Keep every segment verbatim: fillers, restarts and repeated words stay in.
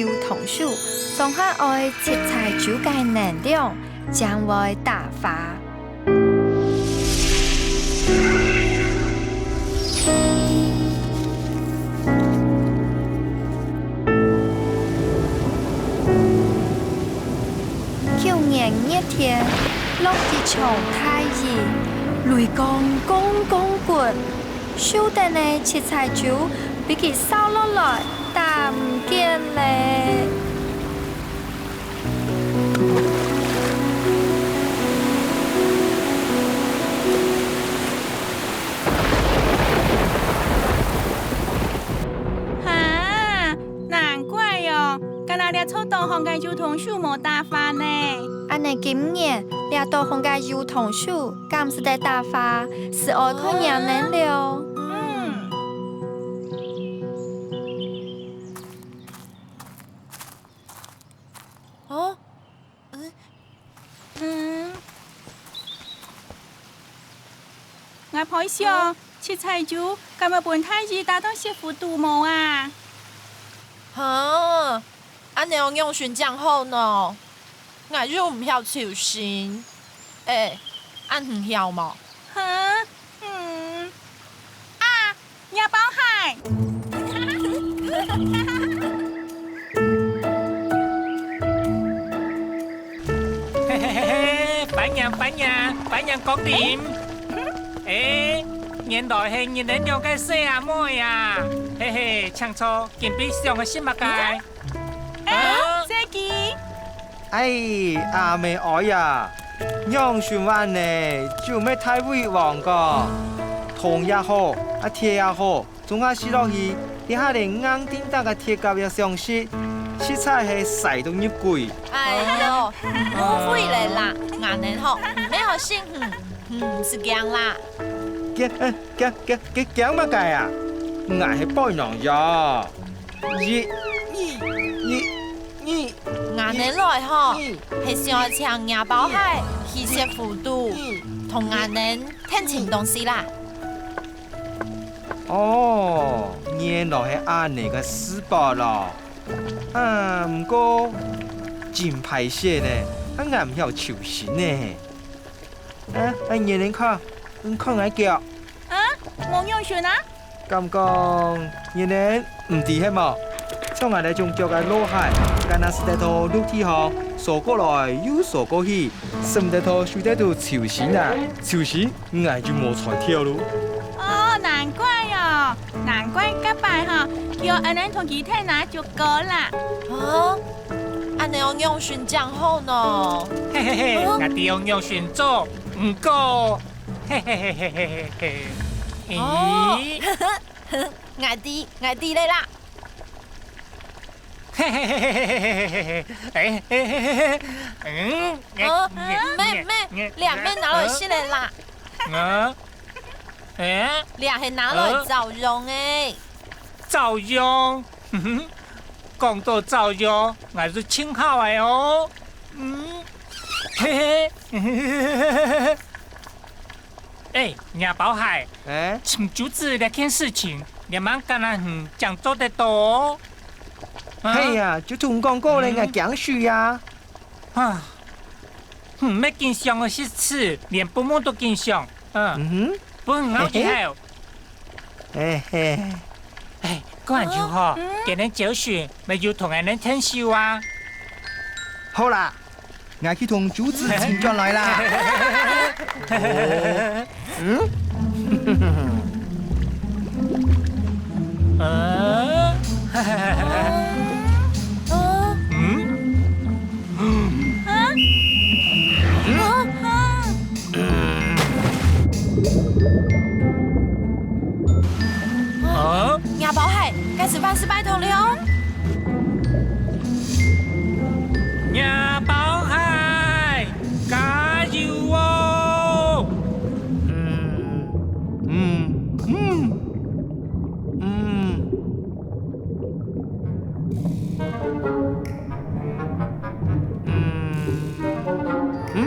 油桐樹，總還愛七彩珠个能量，正會打花。舊年熱天，落一場大雨，雷公公公滾， 樹頂个七彩珠，分佢掃落來，打毋見咧。哈，難怪哦，敢若這座島項个油桐樹無打花呢。恁呢今年，這島項个油桐樹 敢使得打花，斯愛看若能了。嗯。哦，嗯。嗯。𠊎在想，七彩珠，敢會分大雨打到雪糊肚無啊？哈，恁呢愛仰般正好呢？𠊎又毋曉泅水。 欸，恁你曉無？哈？嗯。啊，若包蟹！嘿嘿嘿嘿，歡迎歡迎，歡迎光臨！欸，原來係你等兩個細阿妹啊！嘿嘿，請坐，今晡日想愛食麼个？ 啊，細雞！哎，阿妹哀啊，仰尋恁呢，就毋係大胃王个。糖也好，啊鐵也好，總下食落去，這下連硬釘釘个鐵甲也想食，實在係使到入鬼。哎喲，誤會了啦，𠊎等吼，毋係好信你，嗯，係驚啦。驚，呃，驚，驚，驚，驚麼个啊？𠊎係背囊呀。 一、二、一、二。𠊎等來吼，係想請若包蟹去雪糊肚，同𠊎等𢯭尋東西啦。哦，原來係恁呢个事啵咯。啊，毋過真敗勢呢，啊，𠊎毋曉泅水呢。啊，啊，你等看，你看𠊎腳。啊，無仰般啊？ 敢講，你等毋知係無？像𠊎這種腳个老蟹，敢若使得在陸地項趖過來又趖過去，使毋得在水底肚泅水啊！泅水，𠊎就無才調咯。哦，難怪哦，難怪該擺吼，佢愛恁呢同佢𢯭啊就過啦。哦，恁呢愛仰般正好呢？嘿嘿嘿，哦。𠊎知愛仰般做，毋過，嘿嘿嘿嘿嘿嘿嘿。哦。咦？ 𠊎知，𠊎知了啦。嘿嘿嘿嘿嘿嘿嘿嘿，哎嘿嘿嘿嘿，嗯，哦，咩咩，這毋係拿來食个啦。啊？哎？這係拿來照樣个。照樣？哼哼，講到照樣，𠊎係盡好个哦。嗯，嘿嘿。 哎，若包蟹，欸？尋珠子這件事情，連麼个人正做得到哦。啊？係啊，就同你講過了，嗯。𠊎驚水啊。啊，嗯，毋係緊想个事情，連本夢都緊想。嗯。嗯哼。本夢以後。嘿嘿。嘿嘿。哎，講完就好，啊？嗯。今日朝晨，乜有同𠊎等𢯭手啊。好啦， 𠊎去同珠子尋轉來啦。哦，嗯？呃？嗯？啊？啊？啊？若包蟹，該係萬事拜託了。若包蟹，加油哦！嗯，嗯，嗯，嗯。 嗯。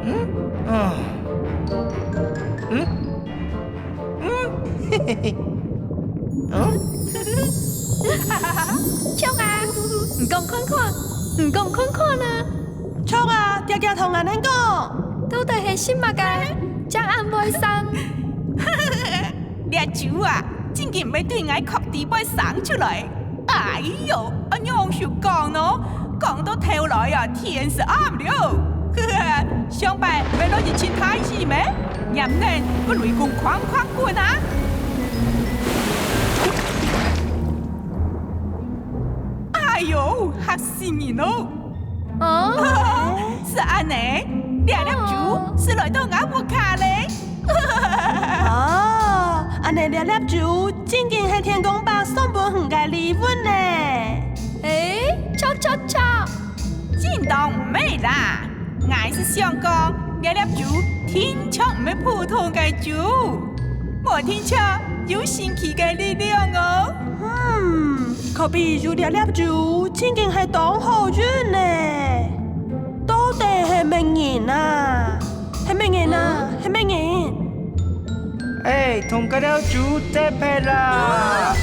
嗯？啊。嗯？嗯？嗯？著啊，你講看看，你講看看啊！著啊，遽遽同𠊎等講。到底係食麼个，正恁會生？ 這珠啊，正經毋係對𠊎殼底背生出來。哎喲，恁樣就講哦，講到頭來啊，天就暗了。上擺毋係落雨盡大雨咩？黏等个雷公哐哐滾啊！哎喲，嚇死人哦！ 哦，係恁呢，這粒珠係來到吾屋下咧。哦，恁呢這粒珠正經係天公伯送分你个禮物呢。誒，著著著！正當毋係啦，𠊎係想講，這粒珠定著毋係普通个珠，無定著有神奇个力量哦。嗯， 可比有這粒珠，正經係當好運呢！到底係麼人啊？係麼人啊？係麼人？哎，同該粒珠跌忒啦！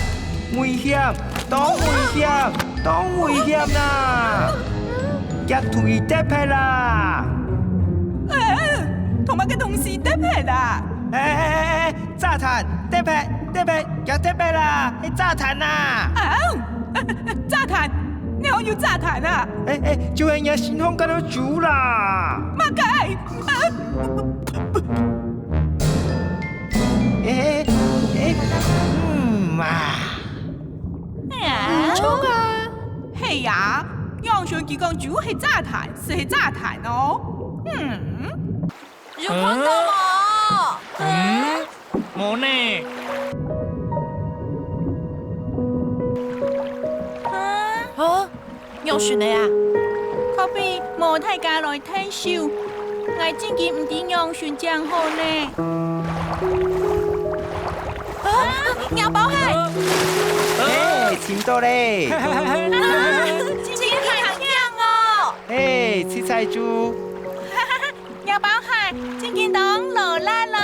危險，當危險，當危險啦！遽同佢跌忒啦！哎，同麼个東西跌忒啦？哎哎哎哎，炸彈，跌忒，跌忒，遽跌忒啦！係炸彈啊！啊！ 炸彈？哪有炸彈啊？哎哎，就係若身項該粒珠啦！麼个？哎哎哎，嗯嘛。哎呀，毋著啊！係啊，仰會記講珠係炸彈，就係炸彈哦。嗯。 有看到無？嗯？無呢。啊？仰會呢啊？可比無大家來𢯭手，𠊎正經毋知仰會正好呢。啊！若包蟹！哎，尋到咧！啊！真係好靚哦！哎，七彩珠！ 若包蟹正經當勞力囉。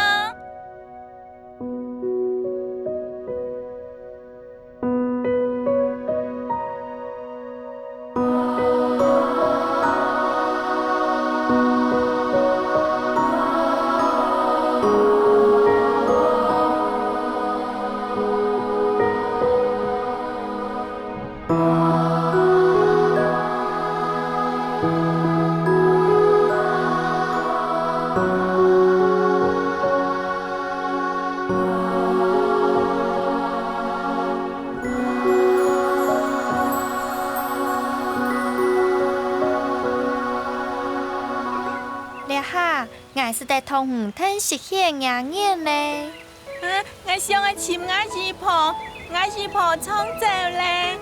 這下，𠊎使得同你𢯭手去䟘月呢。 啊，𠊎想愛尋吾姨婆，吾姨婆撞走咧。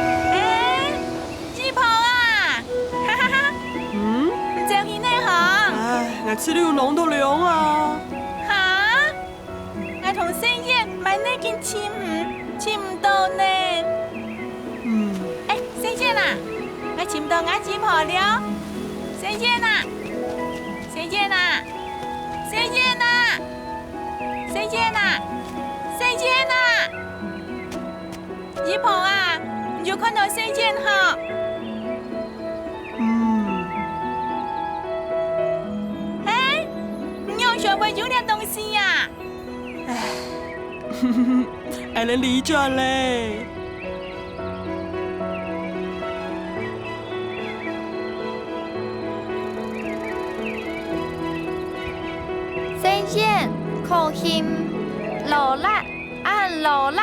哎，姨婆啊！哈哈哈，嗯？你走去哪行？哎，𠊎這裡有弄到涼啊。哈？ 𠊎同細燕滿哪緊尋你，尋毋到呢。嗯。哎，細燕啊，𠊎尋到吾姨婆了。細燕啊，細燕啊，細燕啊，細燕啊，細燕啊！姨婆啊，你有看到細燕吼？嗯。哎，你仰會有這東西呀？ 哎，𠊎兜離遠咧。細燕，可幸，勞力，恁勞力